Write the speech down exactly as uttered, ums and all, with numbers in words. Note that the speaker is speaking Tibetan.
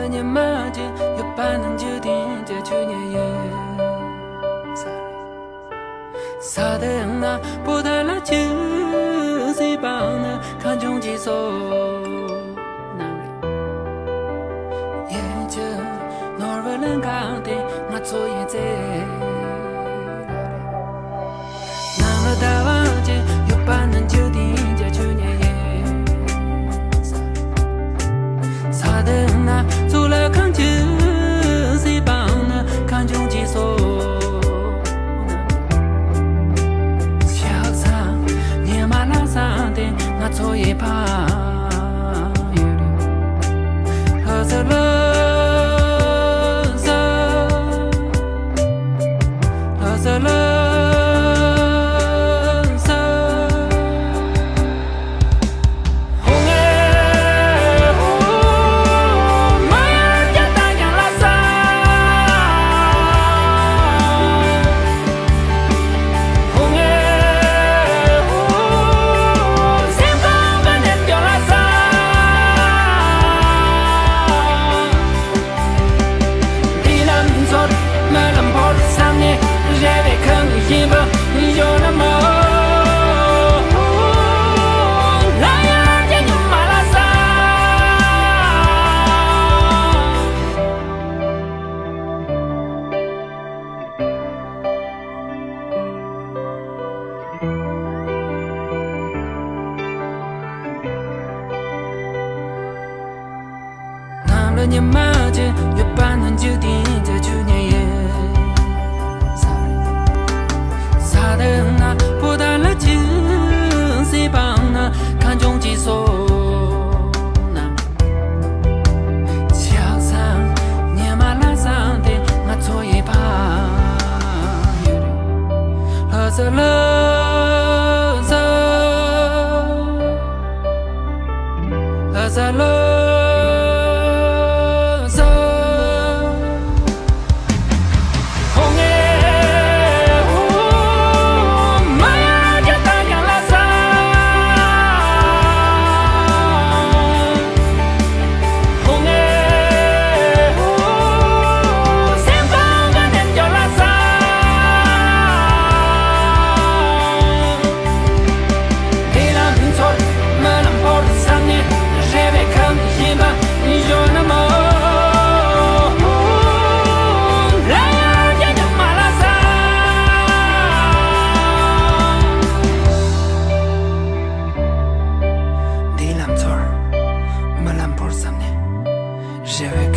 ཉི་མ་གཅིག་ཡོད་པ་ན་འཇིག་རྟེན་གྱི་ཆོས་ཉིད་ཡིན། ས་དེ་ན་པོ་ཏ་ལ་ཆུ་སྲིད་པ་ན་ཁ་འབྱུང་གི་སོ། ནམ་རེ་ཡིན་གྱི་ནོར་བུ་ལ་འགག་སྟེ་ང་ཚོ་ཡི་རྩེ། ནམ་ལ་ཟླ་བ་གཅིག་ཡོད་པ་ན་འཇིག་རྟེན་གྱི་ཆོས་ཉིད་ཡིན། ས་དེ་ན་གཙུག་ལག་ཁང་གཅིག་སྲིད་པ་ན་ཁ་འབྱུང་གི་སོ། ཕྱག་འཚལ་ཉི་མ་ལྷ་བསངས་ཏེ་ང་ཚོ་ཡི་ཕ། ལྷ་ས་ལྷ་ས། ལྷ་ས་ལྷ་ས། ཧོ་ངེ་ཧོ། མ་ཡ་རྒྱ་ད་ཡང་ལྷ་ས། ཧོ་ངེ་ཧོ། སེམས་ཁོང་གི་ནས་སྐྱོ་ལྷ་ས། འདི་ལམ་འཚོལ་སྨོན་ལམ་བོར་བསམ་ནས་རེ་བའི་ཁང་བཞིན་པ་ཡོད་ན་མོ། ལ་ཡ་ཅན་ཉི་མ་ལྷ་ས། ནམ་ལ་ཉི་མ་གཅིག་ཡོད་པ་ན་འཇིག་རྟེན་གྱི་ཆོས་ཉིད་ཡིན། ས་དེ་ན་པོ་ཏ་ལ་ཆུ་སྲིད་པ་ན་ཁ་འབྱུང་གི་སོ། ནམ་ཕྱག་འཚལ་ཉི་མ་ལྷ་བསངས་ཏེ་ང་ཚོ་ཡི་ཕ། ལྷ་ས་ལྷ་ས། ལྷ་ས་ལྷ་ས། ཧོ་ངེ་ཧོ། མ་ཡ་རྒྱ་ད་ཡང་ལྷ་ས། ཧོ་ངེ་ཧོ། སེམས་ཁོང་གི་ནས་སྐྱོ་ལྷ་ས། འདི་ལམ་འཚོལ་སྨོན་ལམ་བོར་བསམ་ནས་རེ་བའི་ཁང་བཞིན་པ་ཡོད་ན་མོ། ལ་ཡ་ཅན་ཉི་མ་ལྷ་ས། འདི་ལམ་འཚོལ་སྨོན་ལམ་བོར་བསམ་ནས་རེ་བའི་